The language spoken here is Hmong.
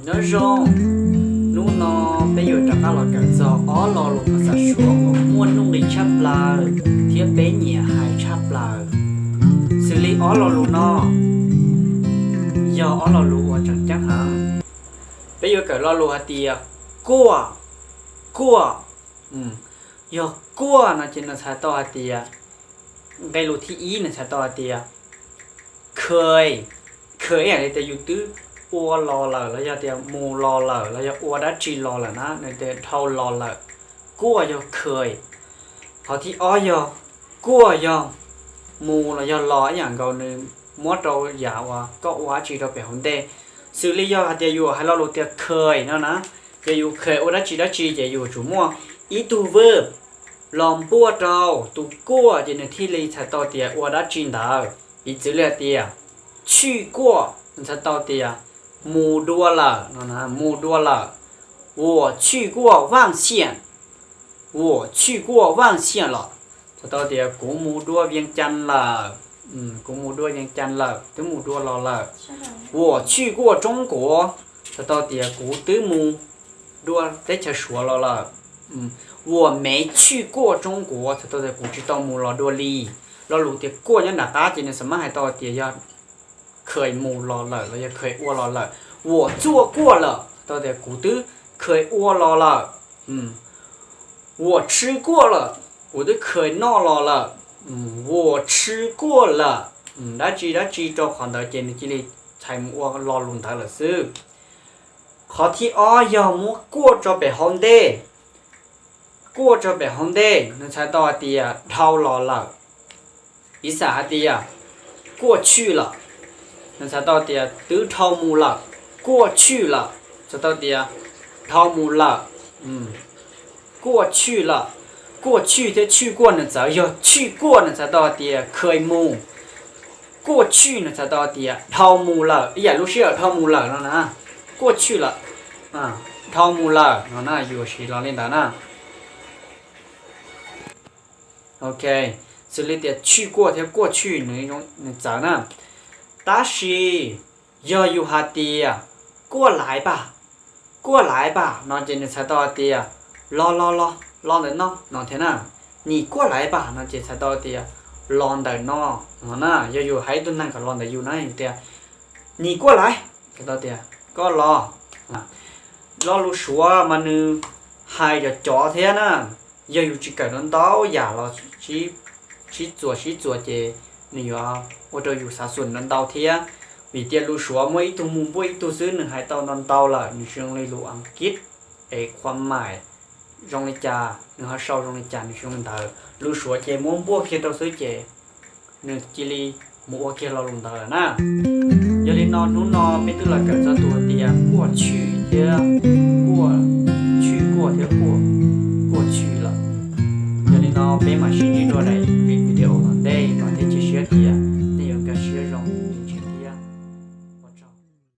Nyob zoo, hnub no peb yuav rov qab los kawm txog ob lo lus Phas Xas Suav uas muaj nuj nqis tshaj plaws thiab peb nyiam hais tshaj plaws, xws li ob lo lus no yog ob lo lus uas tseem ceeb heev. Peb yuav kawm lo lus hais tias kuaj, kuaj. Yog kuaj no ces nws txhais tau hais tias, nqe lus thib ib nws txhais tau hais tias kheej, kheej ib yam li tias yus twb ua los lawm los yog tias mus los lawm los yog ua dab tsi los lawm na, nws tias dhau los lawm. Kuaj yog kheej. Qhov thib ob yog kuaj yog mus los yog los ib yam nkaus nws muab rau yam uas koj ua dab tsi rau pem hauv ntej. Xws li yog hais tias yus hais lo lus tias kheej no na, ces yus kheej ua dab tsi dab tsi ces yus tsum muaj ib tug verb los npuaj rau tus kuaj ces nws thiaj li txhais tau tias ua dab tsi ntawd. Piv txwv li hais tias tshwj kuaj nws txhais tau tias mus dua lawm no, mus dua lawm. 我去过万县, 我去过万县了, txhais tau tias kuv mus dua Vias Cas lawm, kuv mus dua Vias Cas lawm, twb mus dua los lawm. 我去过中国, txhais tau tias kuv twb mus dua teb chaws Suav los lawm. 我没去过中国, txhais tau tias kuv tsis tau mus los dua li. Lo lus tias kuaj nyob nram qab ces nws xam mab hais tau tias yog kheej mus los lawm los yog kheej ua los lawm. 我做过了, txhais tau tias kuv twb kheej ua los lawm. 我吃过了, kuv twb kheej noj los lawm. 我吃过了, dab tsi dab tsi rau qhov ntawd ces nws cia li txhais mus ua lo lus ntawd lawm xwb. Qhov thib ob yog muab kuaj tso pem hauv ntej. Kuaj tso pem hauv ntej nws txhais tau hais tias dhau los lawm. Piv xam hais tias kuaj tshwj lawm, nws txhais tau tias twb dhau mus lawm. Kuaj tshwj lawm, txhais tau tias dhau mus lawm. Kuaj tshwj lawm, kuaj tshwj thiab tshwj kuaj nws txawv, yog tshwj kuaj nws txhais tau hais tias kheej mus, kuaj tshwj nws txhais tau hais tias dhau mus lawm, ib yam lub sij hawm dhau mus lawm no na. Kuaj tshwj lawm, dhau mus lawm no na, yus siv los li ntawd na. Ok, xws li tias tshwj kuaj thiab kuaj tshwj nws txawv na. Tab sis yog yus hais tias kuaj laiv pam, kuaj laiv pam no ces nws txhais tau hais tias los los los los ntawm no no thiab na. Nim kuaj laiv pam no ces txhais tau tias los ntawm no no na. Yog yus hais ib tug neeg kom los ntawm yus na, yus tias nim kuaj laiv, txhais tau tias koj los. Lo lus Suav mas nws hais cov cov thiab na. Yog yus tsis kawm ntau ntau yam los sib txuas sib txuas ces nws yuav ua rau yus xav xum ntau ntau thiab. Vim tias lus Suav muaj ib tug mus npuaj ib tug xwb, nws hais tau ntau ntau lawm, nws tsis zoo li lus Askiv es qhuam maim zoo li cas nws ho sau zoo li cas nws tsis zoo li ntawd. Lus Suav ces muab npuaj kiag rau xwb ces nws cia li mus ua kiag lo lus ntawd lawm na. Yog li no hnub no peb twb los kawm txog tus tias kuaj tshwj thiab kuaj, tshwj kuaj thiab kuaj, kuaj tshwj lawm. Yog li no peb mam sib ntsib dua daim video no.